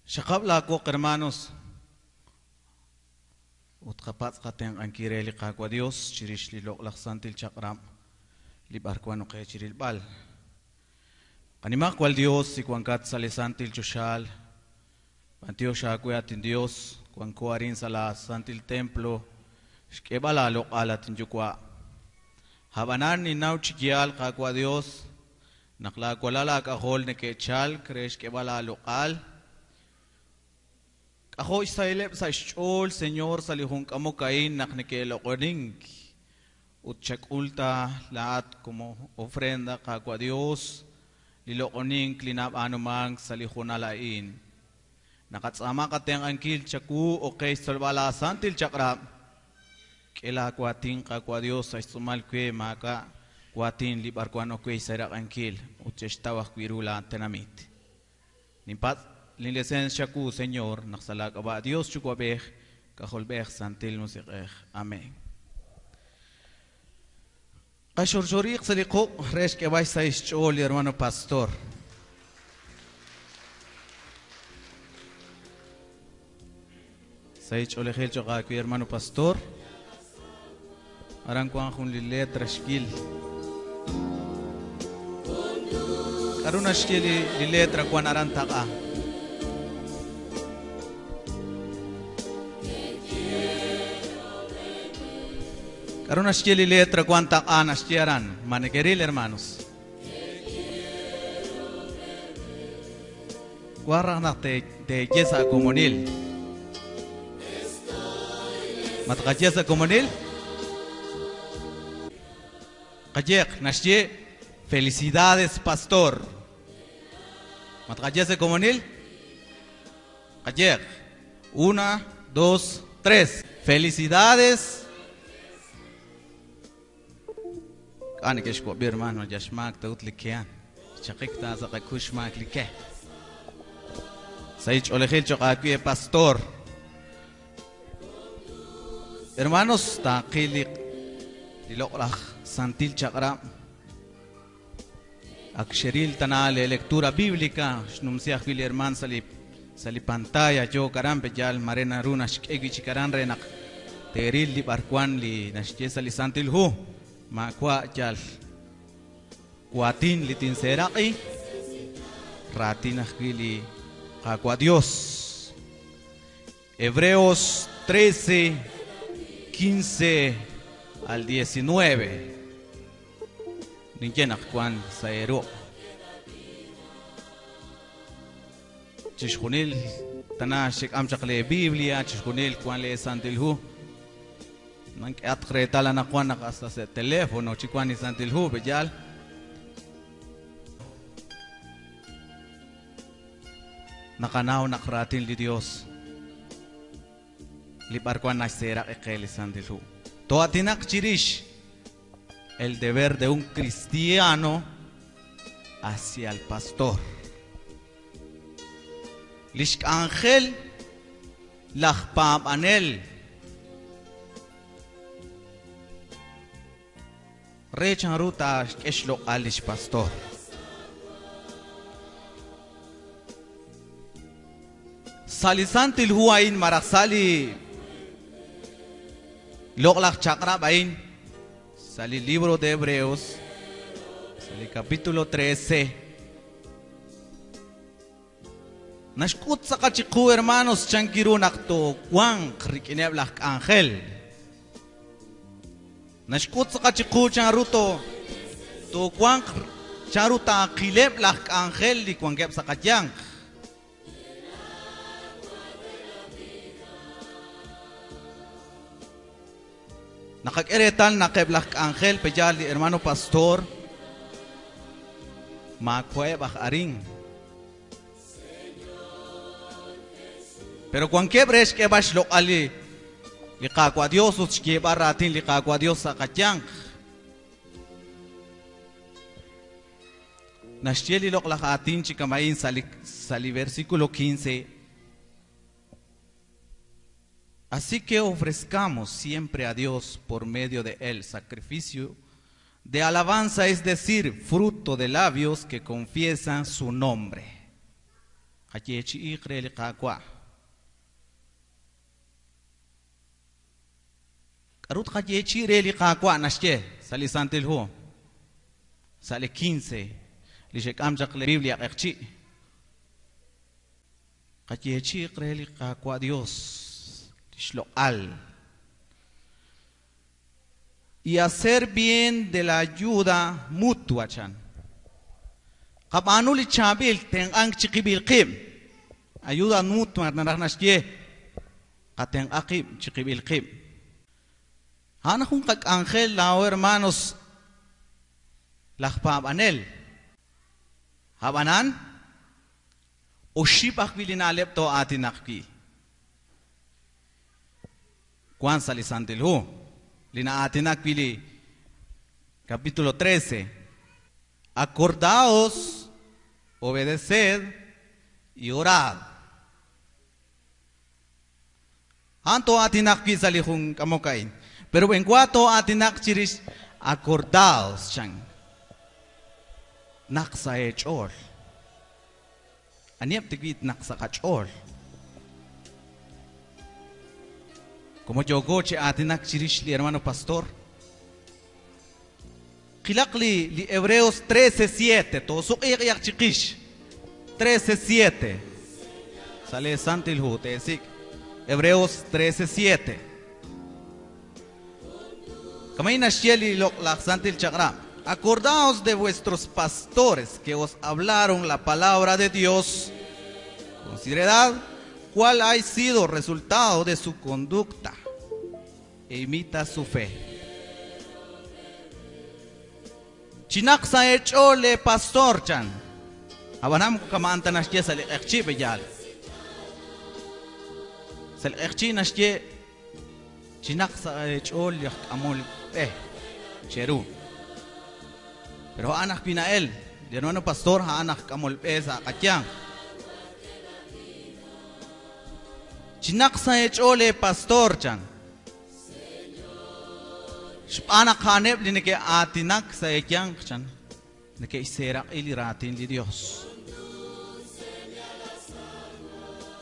Xaqab' laawoq, hermanos, ut qapatz' qatenq'ankil re li Qaawa' Dios chirix li loq'laj santil chaq'rab' li b'arwan oqe chirilb'al. Qanimajwal Dios li wankat sa' li santil choxaal, b'antiox aawe at inDios, wanko arin sa' la santil templo, xk'eeb'al aaloq'al at inyuwa'. Ab'anan ninnaw chi yaal, Qaawa' Dios, naq laawalal aak'ajol neke'chalk re xk'eeb'al aaloq'al. K'ajo' xsahileb' sa' xch'ool, Señor, sa' li junk'amok a'in naq neke'loq'onink ut chak'ul ta laa'at como ofrenda, Qaawa' Dios, li loq'onink li nab'aanumank sa' li hoonal a'in. Naqatz'aama qatenq'ankil chawu oqe xtzolb'al laasantil chaq'rab'. K'e laawaatin, Qaawa' Dios, sa' xtz'uumal we maak'a' waatin li b'arwan ok we xseeraq'ankil ut che'xtaw ajwi' ru laatenamit. Ninpatz' linleseens chawu, Señor, naq sa' laak'ab'a' Dios Yuwa'b'ej, K'ajolb'ej, Santil Musiq'ej. Amén. Qaxorxoriiq sa' li quq' re xk'eeb'al xsahil xch'ool li hermano pastor. Sahil ch'oolejil cho'q aawe, hermano pastor. Aran wank jun li letra xkil. K'aru naxye li letra wank aran taq'a? K'aru naxye li letra wank taq'a naxye aran? Ma nekeril, hermanos? Wank raj naq teeye sa' komonil. Ma tqaye sa' komonil? Qayeq, naxye felicidades, pastor. Ma tqaye sa' komonil? Qayeq. Una, dos, tres. Felicidades. K'a' neke'xwab'i, hermano, yal xmaak ta ut li kehan. Xchaqik ta sa' qakux xmaak li ke. Sahil ch'oolejil cho'q aawe, pastor. Hermanos, taaqil li li loq'laj santil chaq'rab'. Ak xeril tana le lectura bíblica, xnumsi ajwi' li herman sa' li pantalla yook aran pe yaal mare naru naxk'e wi' chik aran re naq teeril li b'arwan li naxye sa' li Santil Hu. Maawa' yal waatin li tinseeraq'i, raatin ajwi' li Qaawa' Dios. Hebreos 13, 15 al 19. Ninye naq wank sa' eeruq'. Chixjunil tana xek'am chaq le Biblia, chixjunil wank le Santil Hu. Nank'ehatq reetal anaqwan naq hasta sa' teléfono chi wank li Santil Hu, b'eyal. Naqanaw naq raatin li Dios li b'arwan naxseeraq'i qe li Santil Hu. To'atinaq chirix el deber de un cristiano hacia el pastor. Lix k'anjel laj paab'anel re chanru taaxk'e xloq'al lix pastor. Sa' li Santil Hu a'in malaj sa' li loq'laj chaq'rab' a'in, sa' li libro de Hebreos, sa' li capítulo 13, naxk'ut tz'aqal chiqu, hermanos, chankiru naq toowanq rik'ineb' laj k'anjel. Naxk'ut tz'aqal chiqu chanru toowanq, chanru taaqileb' laj k'anjel li wankeb' sa' qayanq. Naqak'e reetal naq eb' laj k'anjel peyaal li hermano pastor maawa'eb' aj arin. Pero wankeb' re xk'eeb'al xloq'al li Qaawa' Dios ut xyeeb'al raatin li Qaawa' Dios sa' qayanq. Naxye li loq'laj aatin chi kama'in sa' li versículo 15. Así que ofrezcamos siempre a Dios por medio de él sacrificio de alabanza, es decir, fruto de labios que confiesan su nombre. Qayeechi'iiq re li Qaawa'. K'aru tqayeechi'i re li Qaawa' naxye sa' li Santil Hu? Sa' li 15 li xek'am chaq li Biblia q'eqchi'. Qayeechi'iq re li Qaawa' Dios li xloq'al. Y hacer bien de la ayuda mutua chan. Qab'aanu li chaab'il tenq'ank chiqib'il qib'. Ayuda mutua naraj naxye qatenq'a qib' chiqib'il qib'. A'an jun qak'anjel laa'o hermanos laj paab'anel. Ab'anan oxib' ajwi' li na'leb' too'aatinaq wi'. Wan sa' li Santil Hu li na'aatinak wi' li capítulo 13. Acordaos, obedeced y orad. A'an too'aatinaq wi' sa' li jun k'amok a'in. Pero b'enwa too'aatinaq chirix acordaos chan. Naq sa' eech'ool. Aniheb' tiwi' naq sa' qach'ool. Como yooko chi aatinak chirix li hermano pastor. Qilaq li Hebreos 13:7 toosuq'iiq chiqix 13:7 sa' li Santil Hu teesik' Hebreos 13:7. Kamay naxye li loq'laj Santil Chaq'rab'. Acordaos de vuestros pastores que os hablaron la palabra de Dios. Considerad cuál ha sido resultado de su conducta e imita su fe. Chinaq sa eech'ool le pastor chan. Ab'anam kama'an ta naxye sa' li q'eqchi' b'eyal. Sa' li q'eqchi' naxye chinaq sa' eech'ool li aj k'amol b'e cheru. Pero a'an ajwi' na'el, li hermano pastor a'an aj k'amol b'e sa' qayanq. Chinaq sa' eech'ool le pastor chan. Xb'aan naq a'aneb' li neke'aatinak sa' eeyanq chan, neke'xseeraq'i li raatin li Dios.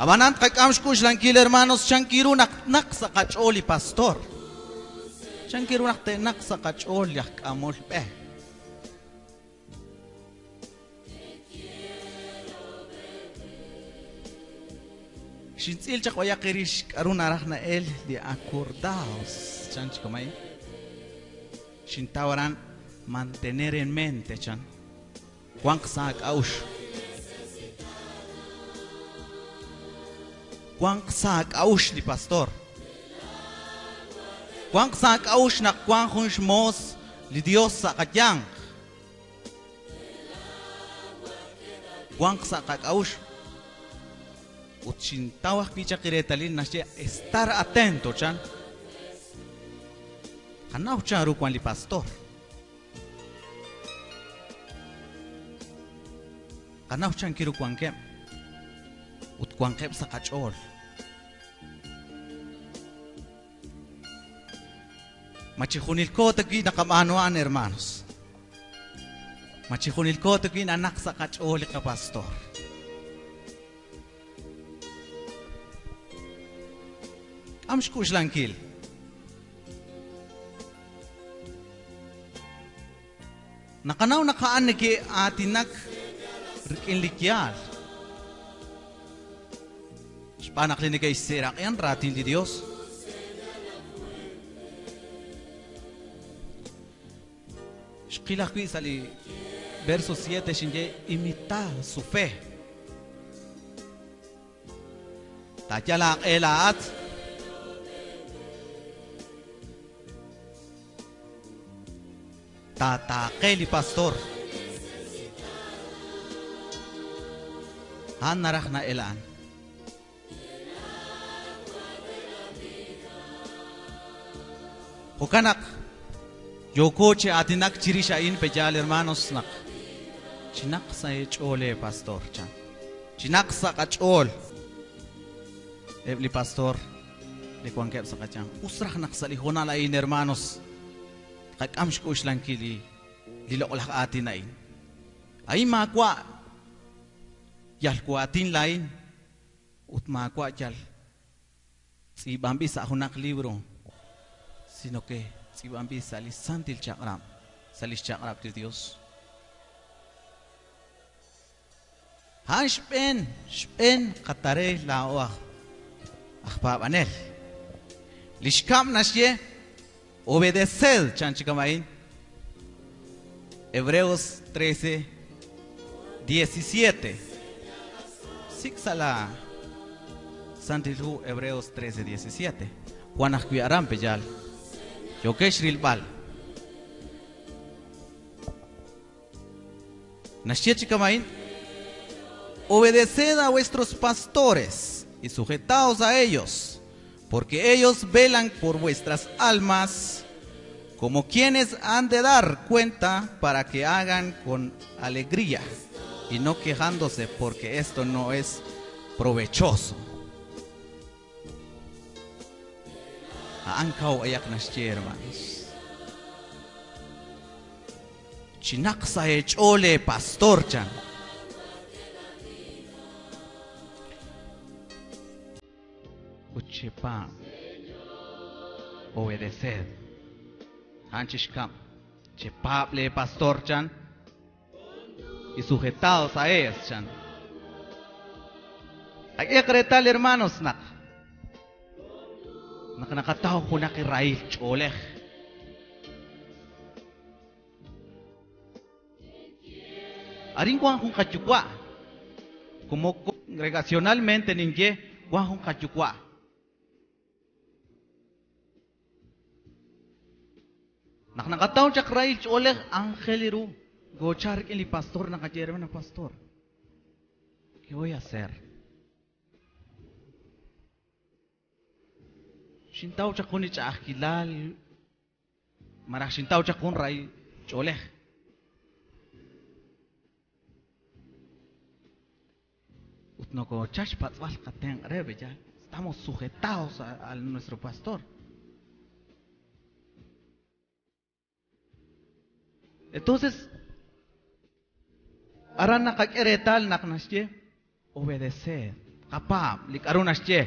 Ab'anan tqak'am xk'uxlankil hermanos chan kiru naq naq sa' qach'ool li pastor. Chan kiru naq te'naq sa' qach'ool li aj k'amol b'e. Xintz'il chaq b'ayaq irix k'aru naraj na'el li acordaos chan chikamay. Xintaw aran mantener en mente chan. Wanq sa' ak'a'ux. Wanq sa' ak'a'ux li pastor. Wanq sa' ak'a'ux naq wan jun xmoos li Dios sa' qayanq. Wanq sa' qak'a'ux. Ut xintaw ajwi' chaq ireetalil naxye estar atento chan. Qanaw chan ru wan li pastor. Qanaw chan kiru wankeb' ut wanqeb' sa' qach'ool. Ma chijunilko ta wi' naqab'aanu a'an hermanos. Ma chijunilko ta wi' nanaq sa' qach'ool li qapastor. K'am xk'uxlankil. Naqanaw naq a'an neke'aatinak rik'in li yaal. Xb'aan naq li neke'xseeraq'ian raatin li Dios. Xqil ajwi' sa' li verso 7 xinye imita su fe. Taayal aaq'e laa'at. Taataaqe li pastor. A'an naraj na'el a'an. Jo'kan naq yooko chi aatinak chirix a'in peyaal hermanos naq chinaq sa' eech'ool lee pastor chan. Chinaq sa' qach'ool eb' li pastor li wankeb' sa' qayanq. Us raj naq sa' li hoonal a'in hermanos tqak'am xk'uxlankil li loq'laj aatin a'in. A'in maawa' Yal waatin laa'in ut maawa' yal tz'iib'anb'il sa' junaq libro, sino que tz'iib'anb'il sa' li santil chaq'rab', sa' li xchaq'rab' li Dios. A'an xb'een xb'een qatare laa'o aj aj paab'anel. Li xkab' naxye obedeced chan chi kama'in. Hebreos 13, 17. Sik' sa' la Santil Hu Hebreos 13, 17. Wan ajwi' aran peyal. Yookex rilb'al. Naxye chi kama'in obedeced a vuestros pastores y sujetaos a ellos, porque ellos velan por vuestras almas como quienes han de dar cuenta para que hagan con alegría y no quejándose, porque esto no es provechoso. A'an kaw ayaq naxye, hermanos. Chinaq sa' eech'ool pastor chan. Ut chepaab', obedeced. A'an chi xkab', chepaab' lee pastor chan y sujetaos a ellos chan. Ak'eq reetal, hermanos, naq naq naqataw junaq rahil ch'oolej. Arin wan jun qayuwa', como congregacionalmente ninye wan jun qayuwa'. Naq naqataw chaq rahil ch'oolej ángel iru gochar rik'in li pastor naqaye, hermano pastor, ¿qué voy a hacer? Xintaw chaq jun li ch'a'ajkilal maraj xintaw chaq jun rahil ch'oolej. Ut nokochal xpatz'b'al qatenq' re b'eyal. Estamos sujetados a nuestro pastor. Entonces, aran naqak'e reetal naq naxye obedeced, qapaab' li k'a'ru naxye.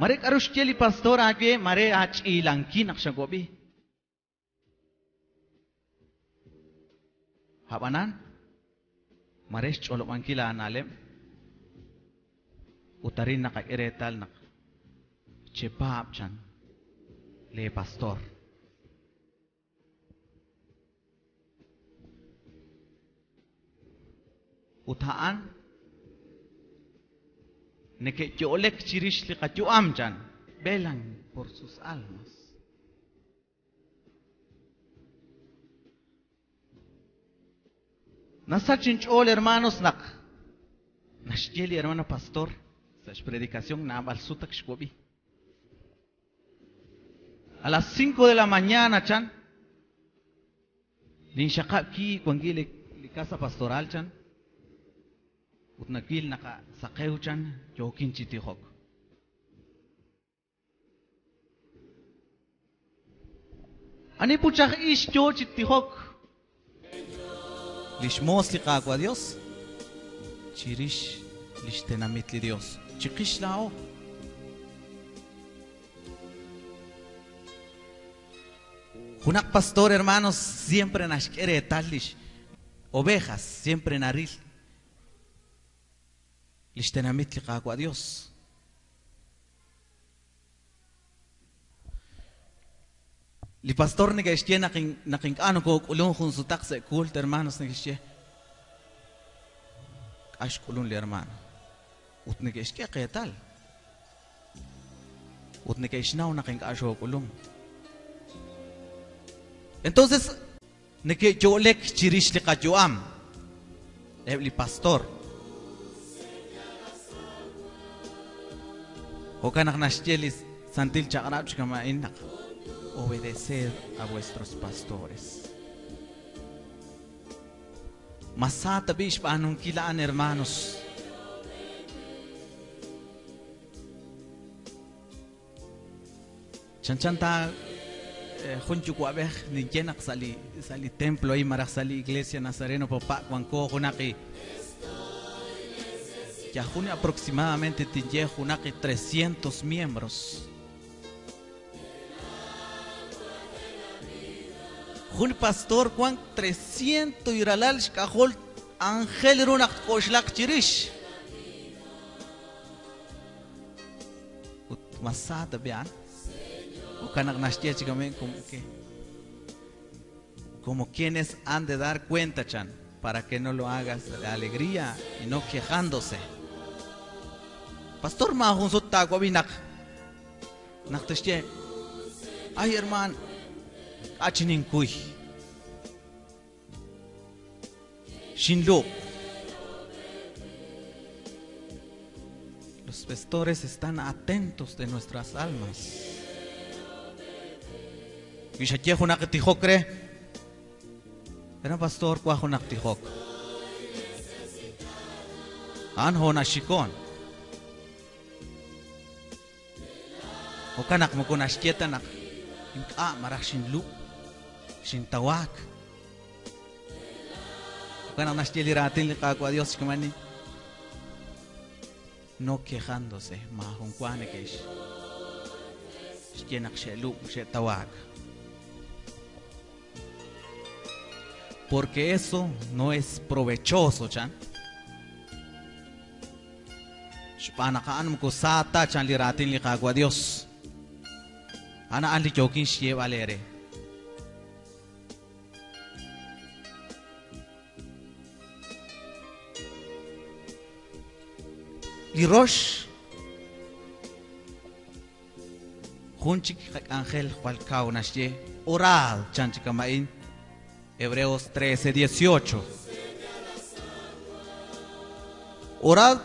Mare k'a'ru xye li pastor aawe, mare aach'iilanki naq xawab'i. Ab'anan, mare xch'olob'ankil aana'leb' ut arin naqak'e reetal naq chepaab' chan lee pastor. Ut a'an neke'yo'lek chirix li qayu'am chan, velan por sus almas. Nasach inch'ool, hermanos, naq naxye li hermano pastor sa' xpredicación naab'al sut ak xwab'i. A las 5 de la mañana chan ninxaqab' ki wankil li casa pastoral chan ut nawil naq saqew chan yookin chi tijok. Ani puchaj ix yo chi tijok lix moos li Qaawa' Dios chirix lix tenamit li Dios chiqix laa'o. Junaq pastor, hermanos, siempre naxk'e reetal lix ovejas, siempre naril lix tenamit li Qaawa' Dios. Li pastor neke'xye naq naq ink'a' nokok'ulun jun sutaq sa' culto, hermanos, neke'xye k'a' xk'ulun li hermano ut neke'xk'e qeetal ut neke'xnaw naq ink'a' xook'ulun. Entonces neke'yo'lek chirix li qayu'am eb' li pastor. Jo'kan naq naxye li santil chaq'rab' chi kama'in naq obedeced a vuestros pastores. Masa tab'i xb'aanunkil a'an, hermanos. Chanchan ta Jun yuwa'b'ej ninye naq sa' li sa' li templo a'in malaj sa' li iglesia Nazareno Popa' wanko junaq ya jun aproximadamente tinye junaq 300 miembros. Jun pastor wan 300 iralal xk'ajol ángel ru naq tk'oxlaq chirix. Ut masata bi'an. Jo'kan naq naxye chi kama'in como que como quienes han de dar cuenta, chan, para que no lo hagas de alegría y no quejándose. Pastor maajun sut taawab'i naq naq tixye, ay herman, k'a' chi ninkuy. Xinlub'. Los pastores están atentos de nuestras almas. Wi xaye junaq tijok re, era pastor kwa junaq tijok. A'an ho naxikon. Jo'kan naq moko naxye ta naq ink'a' malaj xinlub', xintawaak. Jo'kan naq naxye li raatin li Qaawa' Dios chi kama'ani, no quejándose, maajun wa neke'x xye naq xe'lub', xe'tawaak. Porque eso no es provechoso, chan. Xb'aan naq a'an moko sa ta, chan li raatin li Qaawa' Dios. A'an a'an li yookin xyeeb'al eere. Li rox jun chik qak'anjel jwal kaw naxye orad, chan chi kama'in, Hebreos 13:18. Orad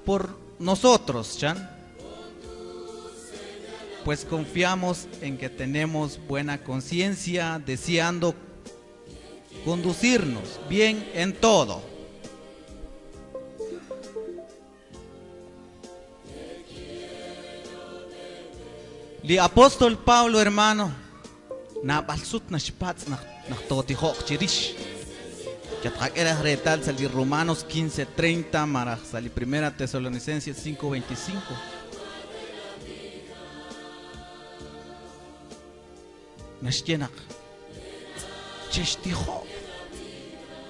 por nosotros, chan, pues confiamos en que tenemos buena conciencia, deseando conducirnos bien en todo. Li apóstol Pablo, hermano, naab'al sut naxpatz' naq naq tootijoq chirix. Yatqak'e reetal sa' li Romanos 15:30 malaj sa' li Primera Tesalonicenses 5:25. Naxye naq chextijoq,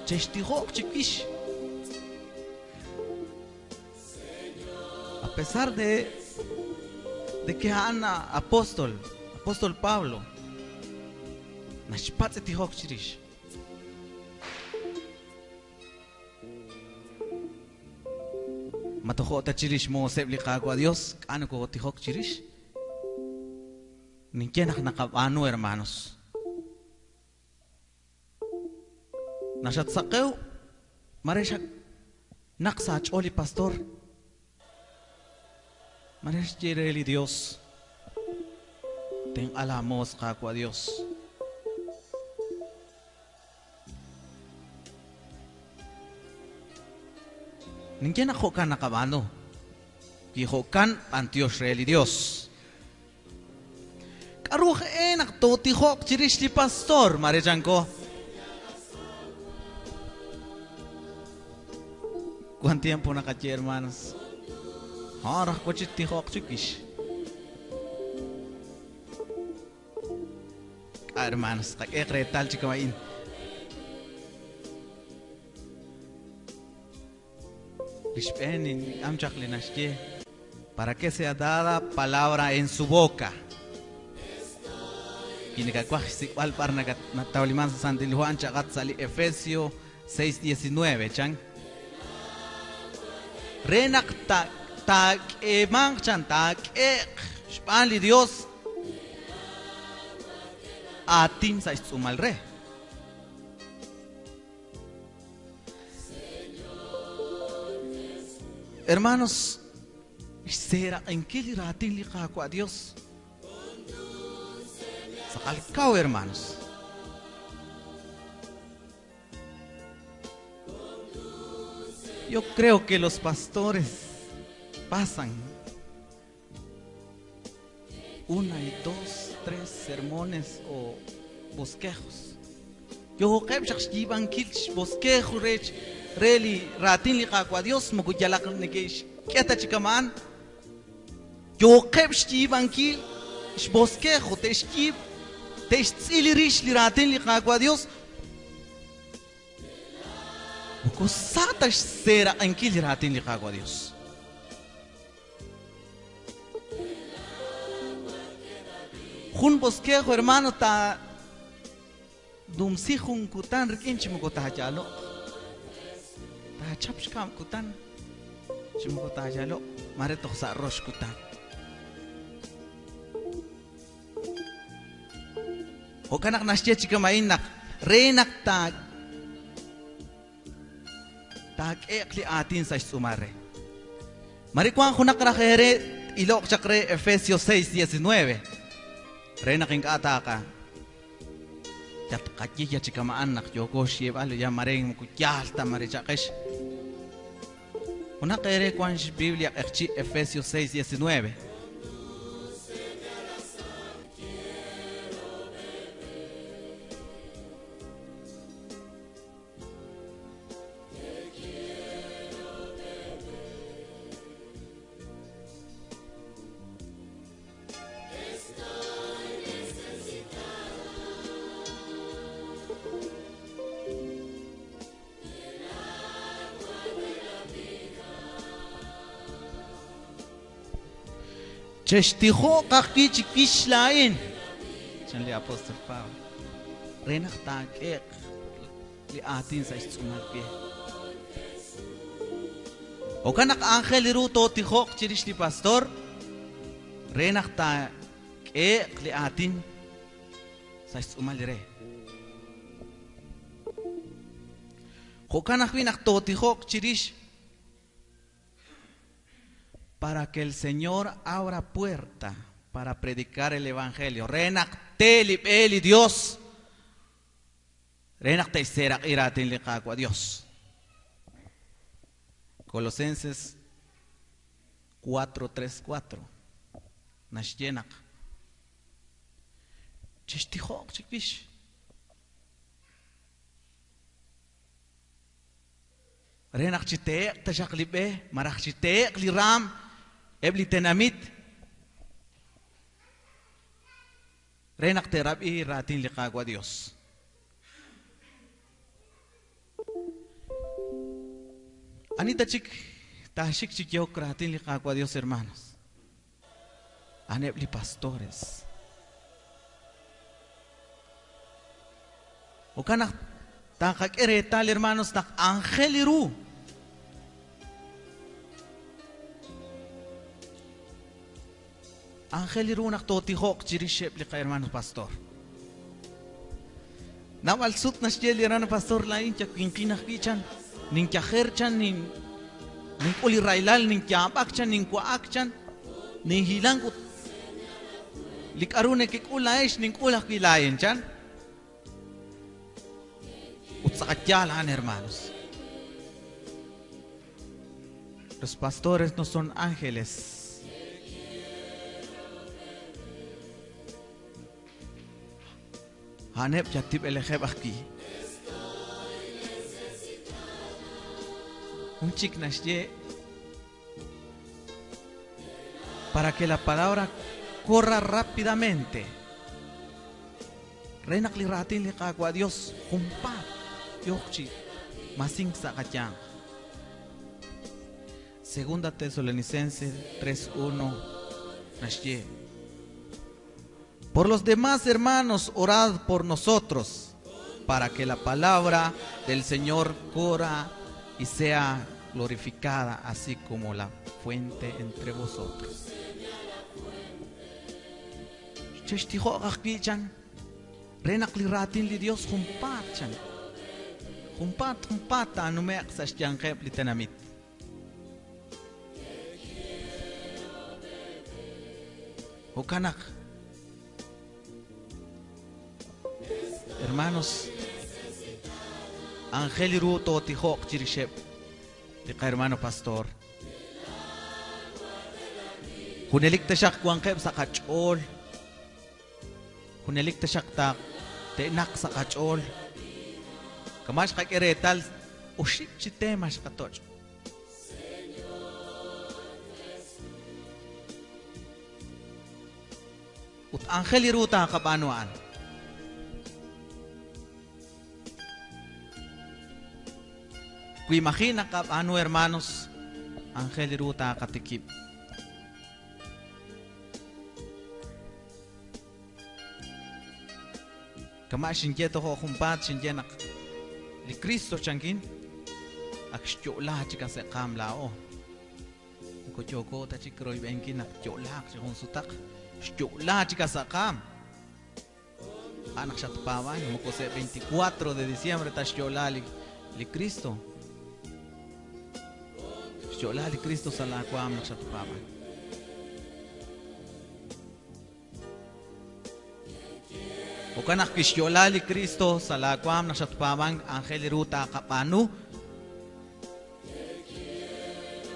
chextijoq chiwix. A pesar de que a'an apóstol, apóstol Pablo, naxpatz' tijok chirix. Ma tojo' ta chirix mooseb' li Qaawa' Dios, k'a' nokotijok chirix. Ninye naq naqab'aanu, hermanos. Naxatsaqew, mare xa naq sa ch'ool li pastor. Mare xye re li Dios, tenq'a la moos Qaawa' Dios. Ninye naq jo'kan naqab'aanu. Wi jo'kan b'antiox re li Dios. K'aru e naq tootijoq chirix li pastor, mare chanko. Cuán tiempo naqaye, hermanos. Ahora raj tijoq chiwix. K'a, hermanos, qak'e reetal chi kama'in. Li xb'een nink'am chaq li naxye, para que sea dada palabra en su boca. Kinikawaj xsik'b'al b'ar natawliman sa' Santil Hu a'an chaqat sa' li Efesio 6:19, chan. Re naq taak'eemanq, chan, taak'eeq xb'aan li Dios aatin sa' xtz'uumal re. Hermanos, xseeraq'inkil li raatin li Qaawa' Dios. Tz'aqal kaw, hermanos. Yo creo que los pastores pasan una y dos 3 sermones o bosquejos. Yooqeb' xaq xyiib'ankil xbosquejo rech re li raatin li Qaawa' Dios moko yalaq neke'xk'e ta chi kama'an. Yooqeb' xyiib'ankil xbosquejo te'xyiib' te'xtz'il rix li raatin li Qaawa' Dios. Moko sa ta xseeraq'ankil li raatin li Qaawa' Dios. Jun bosquejo, hermano, ta numsi jun kutan rik'in chi moko taayaloq. Taachap xkab' kutan chi moko taayaloq, mare toj sa' rox kutan. Jo'kan naq naxye chi kama'in naq re naq taak'eeq li aatin sa' xtz'uumal re. Mare wan junaq raj eere iloq chaq re Efesios 6:19. Re naq ink'a' taaqa yatqayiya chi kama'an naq yooko xyeeb'al ya mare moko yaal ta mare chaqex. Junaq eere wan xBiblia q'eqchi Efesios 6:19. Chextijoq ajwi' chi wix laa'in, chan li apóstol Pablo. Re naq taak'eeq li aatin sa' xtz'uumal we. Jo'kan naq ángel ru tootijoq chirix li pastor, re naq taak'eeq li aatin sa' xtz'uumal re. Jo'kan ajwi' naq tootijoq chirix para que el Señor abra puerta para predicar el Evangelio. Re naq te li b'e li Dios. Re naq te'xseeraq'i raatin li Qaawa' Dios. Colosenses 4:3-4. Naxye naq chextijoq chi wix. Re naq chi teeq taxaq li b'e, maraj chi teeq li raam, eb' li tenamit. Re naq te'rab'i raatin li Qaawa' Dios. Anita chik taaxik chi yehok raatin li Qaawa' Dios, hermanos. Aneb' li pastores. Jo'kan naq taqak'e reetal, hermanos, naq ángel ru. Ángel ru naq tootijoq chirixeb' li qa hermanos pastor. Naab'al sut naxye li hermano pastor laa'in yakwinqin ajwi' chan, ninyajer chan, nink'ul li raylal, ninyaab'ak chan, ninwa'ak chan, ninhilank ut li k'aru nekek'ul laa'ex nink'ul ajwi' laa'in chan. Ut tz'aqal a'an, hermanos. Los pastores no son ángeles. A'aneb' yatib'elejeb' ajwi'. Jun chik naxye para que la palabra corra rápidamente. Re naq li raatin li Qaawa' Dios junpaat yooq chi masink sa' qayanq. Segunda Tesalonicenses 3:1 naxye: Por los demás, hermanos, orad por nosotros, para que la palabra del Señor corra y sea glorificada, así como la fuente entre vosotros. Chextijoq ajwi' chan, re naq li raatin li Dios junpaat chan. Junpaat, junpaat taanume'q sa' xyanqeb' li tenamit. Jo'kan naq, hermanos, ángel ru tootijoq chirixeb' li qa-hermano pastor. Junelik taxaq wanqeb' sa' qach'ool. Junelik taxaq ta te'naq sa' qach'ool. Kama' xqak'e reetal oxib' chi tema xqatoch'. Ut ángel li ru taaqab'aanu a'an. Wi maji' naqab'aanu, hermanos, ángel li ru taaqatikib'. Kama' xinye tojo' junpaat xinye naq li Cristo chankin ak xyo'la chik ase'qaam laa'o. Moko yooko ta chik royb'enkil naq yo'laaq chi jun sutaq, xyo'la chik asa'qaam. A'an naq xatpaab'an, moko se' 24 de diciembre ta xyo'la li Cristo. Xyo'la li Cristo sa' laa waam naq xatpaab'an. Jo'kan naq kixyo'la li Cristo sa' laa waam naq xatpaab'an, ángel li ru taaqab'aanu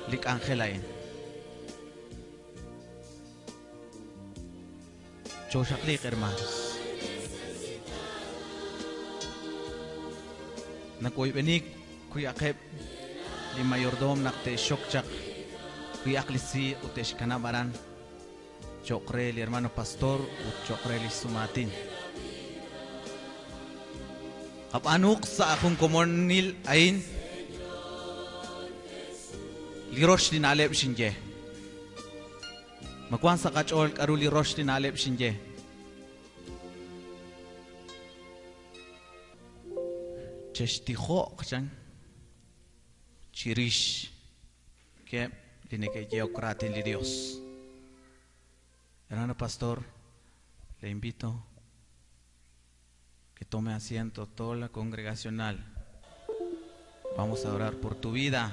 li k'anjel a'in. Chooxaqliiq, hermanos. Nawoyb'eni kuyaqeb' li mayordoom naq te'xxok chaq kuyaq li si ut te'xkanab' aran cho'q re li hermano pastor ut cho'q re li sumaatin. Qab'aanuq sa' jun komonil a'in li rox li na'leb' xinye. Ma wank sa' qach'ool k'aru li rox li na'leb' xinye? Chextijoq chan chirix keb' li neke'yehok raatin li Dios. Hermano pastor, le invito que tome asiento toda la congregacional. Vamos a orar por tu vida.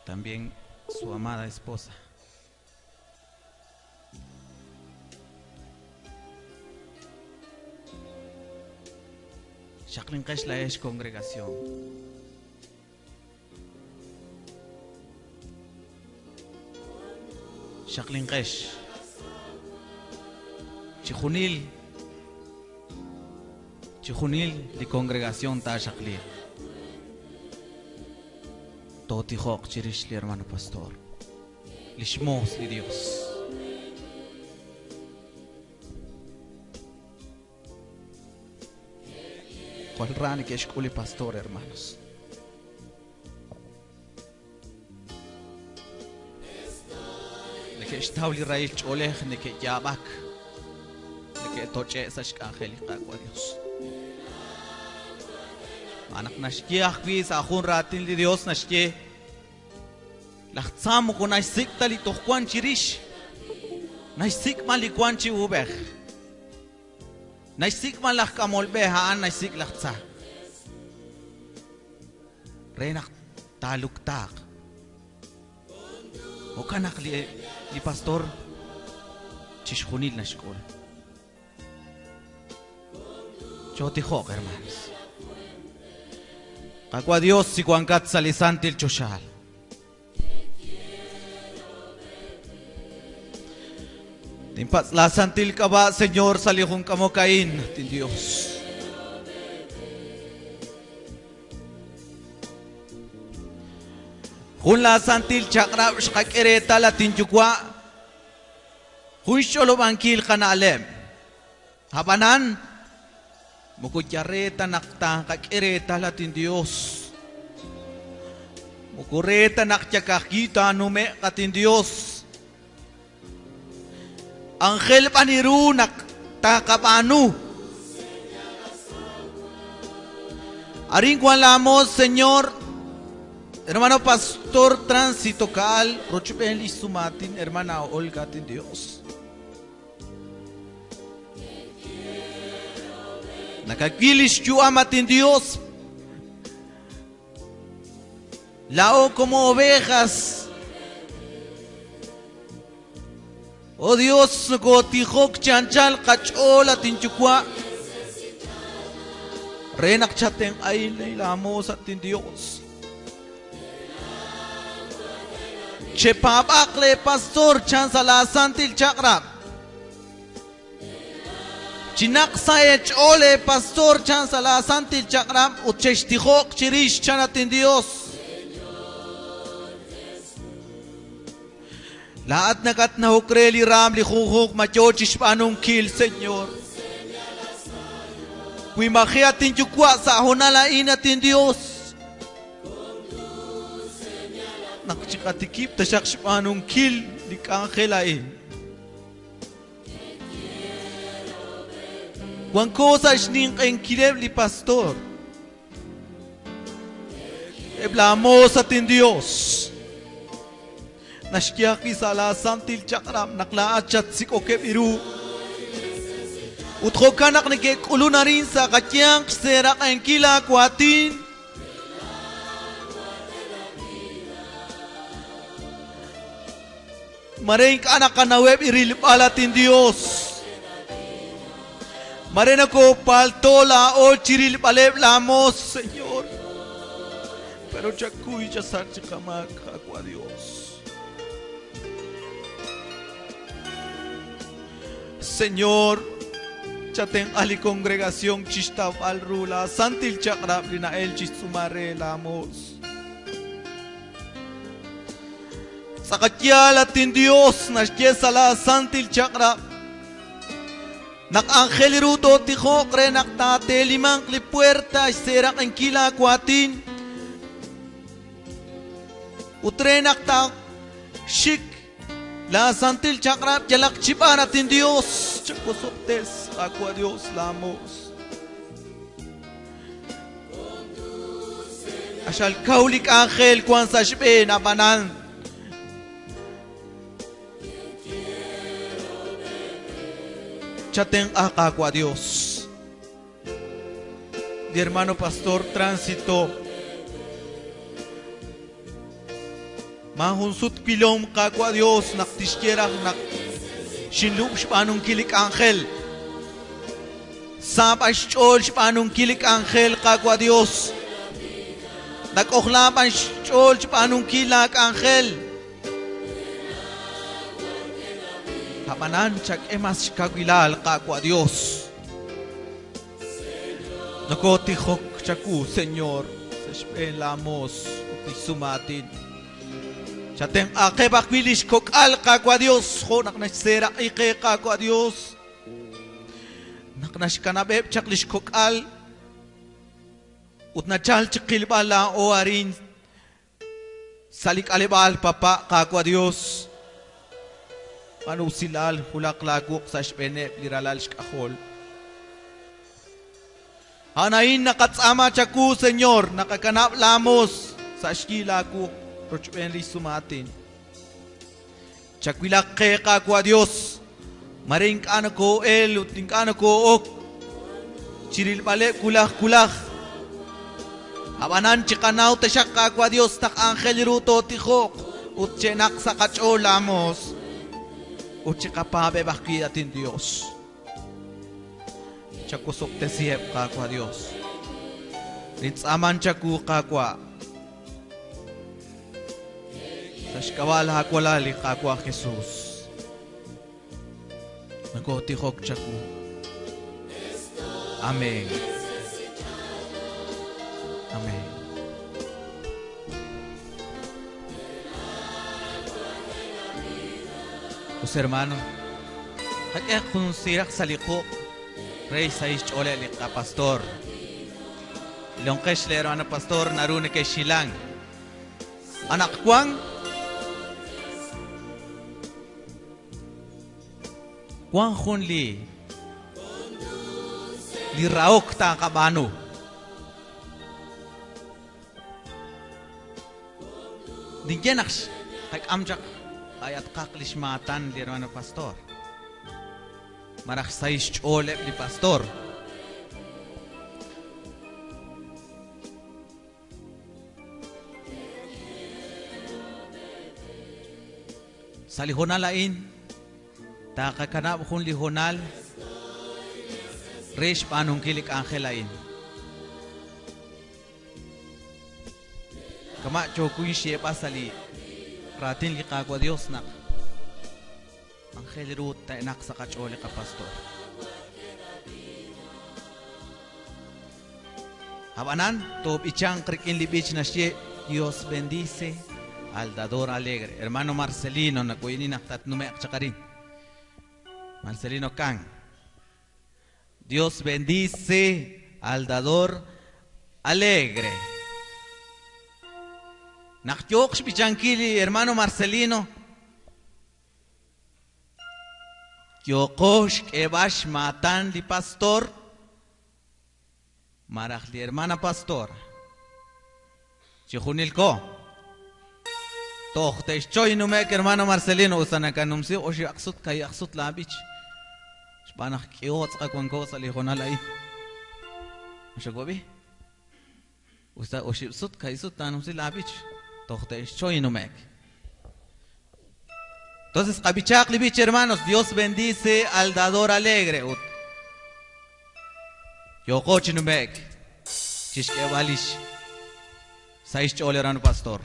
También su amada esposa. Xaqlinqex la congregación. Xaqlinqex. Chijunil. Chijunil li congregación ta xaqli. Totijoq chirix li hermano pastor. Lix moos li Dios. Jwal ra neke'xk'ul li pastor, hermanos. Neke'xtaw li rahil ch'oolej, neke'yaab'ak, neke'toch'e' sa' xk'anjel li Qaawa' Dios. Xb'aan naq naxye ajwi' sa' jun raatin li Dios naxye laj tza moko naxsik' ta li toj wan chirix, naxsik' b'an li wan chi uub'ej. Naxsik' b'an laj k'amol b'e a'an naxsik' laj tza. Re naq taaluktaaq. Jo'kan naq li pastor chixjunil naxk'ul. Chootijoq, hermanos. Qaawa' Dios si wankat sa' li santil choxaal. Tinpatz' la santil k'ab'a', Señor, sa' li jun k'amok a'in, tin Dios. Jun la santil chaq'rab' xqak'e reetal atin yuwa', jun xch'olob'ankil qana'leb'. Ab'anan, moko yareta naq taaqak'e reetal atin Dios. Moko reta naq yakajki taanume'q atin Dios. Ángel b'an iru naq taaqab'aanu. Arin wan la moos, Señor, hermano pastor Tránsito Kaal, rochb'een li sumatin, hermana Olga atin Dios. Nakawil li xyu'am atin Dios. Lao como ovejas. Oh Dios, gotijok chanchal qach'ool atin yuwa'. Re naq chatenq'ay lamo atin Dios. Chepaab'aq le pastor chan sa la santil chaq'rab'. Chinaq sa' eech'ool eepastor chan sa' laasantil chaq'rab' ut chextijoq chirix chan at inYos. Laa'at nakatnawok re li raam li junjunq ma yo chi xb'aanunkil, Señor. Wi maji' at inyuwa' sa' honal a'in at inYos, naq chiqatikib' taxaq xb'aanunkil li k'anjel a'in. Wanko sa' xninq'ehinkileb' li pastor. Eb' laamoos at inYos. Naxye ajwi' sa' laasantil chaq'rab' naq laa'at xatsik'okeb' ru. Ut jo'kan naq neke'k'ulun arin sa' qayanq xseeraq'ankil aawaatin. Mare ink'a' naqanaweb' rilb'al at inYos. Mare nokoopalto laa'o chi rilb'aleb' laamoos, Señor. Pero chakuy chasach chi qamaak, Qaawa' Dios. Señor, chatenq'a li congregación chi xtawb'al ru laasantil chaq'rab' li na'el chi xtz'uumal re laamoos. Tz'aqal yaal at inYos naxye sa' laasantil chaq'rab' naq anjel ru tootijoq re naq taateelimanq li puerta xseeraq'inkil aawaatin ut re naq taaxik laasantil chaq'rab' yalaq chi b'ar at inYos chawosob'tes Qaawa' Dios laamoos. Q'axal kaw li k'anjel wank sa' xb'een, ab'anan chatenq'a Qaawa' Dios. Li hermano pastor Tránsito maajun sut wilom Qaawa' Dios naq tixye raj naq xinlub' xb'aanunkil li k'anjel. Sa b'an xch'ool xb'aanunkil li k'anjel Qaawa' Dios. Nak'ojla b'an xch'ool xb'aanunkil laak'anjel. Ab'anan chak'e mas xkawilal Qaawa' Dios. Nokootijok chawu, Señor, sa' xb'een laamoos ut li xsumaatin. Chatenq'aaqeb' ajwi' li xkok'al Qaawa' Dios jo' naq naxseeraq'i qe Qaawa' Dios. Naq naxkanab'eb' chaq li xkok'al ut nachal chi qilb'al laa'o arin sa' li k'aleb'aal papa' Qaawa' Dios. B'an usilal wulaq laawuq' sa' xb'eeneb' li ralal xk'ajol. A'an a'in naqatz'aama chawu, Señor, naqakanab' laamoos sa' xyi laawuq' rochb'een li xsumaatin. Chawilaq qe Qaawa' Dios, mare ink'a' nokoo'el ut ink'a' nokoo'ok chi rilb'aleb' wulaj wulaj. Ab'anan chiqanaw taxaq Qaawa' Dios naq anjel ru tootijoq ut che'naq sa' qach'ool laamoos ut chiqapaab'eb' ajwi' at inYos. Chawosob'tesiheb' Qaawa' Dios. Nintz'aaman chawu Qaawa' sa' xk'ab'a' laawalal li Qaawa' Jesús. Nokootijok chawu. Amén. Amén. Us hermano, qak'ehaq jun siraq sa' li quq' re xsahil xch'ooleb' li qapastor. Ilonqex lee hermano pastor naru neke'xhilank. Anaqwan wan jun li li rahok taaqab'aanu. Ninye naq xqak'am chaq b'ayatqaq li xmaatan li hermano pastor. Maraj xsahil xch'ooleb' li pastor. Sa' li hoonal a'in taaqakanab' jun li hoonal re xb'aanunkil li k'anjel a'in. Kama' yookin xyeeb'al sa' li raatin li Qaawa' Dios naq anjel ru te'naq sa' qach'ool li qapastor. Ab'anan toob'ichanq rik'in li b'ich naxye Dios bendice al dador alegre. Hermano Marcelino nawoyb'eni naq tatnume'q chaq arin. Marcelino Can. Dios bendice al dador alegre. Naq yooq xb'ichankil li hermano Marcelino, yooqo xk'eeb'al xmaatan li pastor malaj li hermana pastora. Chijunilko. Toj te'xchoy nume'k hermano Marcelino usta nakanumsi oxib'aq sut ka'ib'aq sut laab'ich. Xb'aan naq k'iho tz'aqal wanko sa' li hoonal a'in. Ma xawab'i? Usta oxib' sut ka'ib' sut taanumsi laab'ich, toj te'xchoy nume'k. Entonces, qab'ichaaq li b'ich, hermanos, Dios bendice al dador alegre ut yooqo chi nume'k chixk'eeb'al lix sahil xch'ool hermano pastor.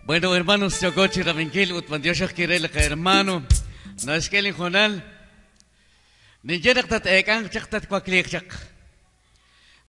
Bueno, hermanos, yooko chi rab'inkil ut b'antiox ajwi' re li qahermano naxk'e li hoonal. Ninye naq tat-eek'anq chaq, tatwakliiq chaq.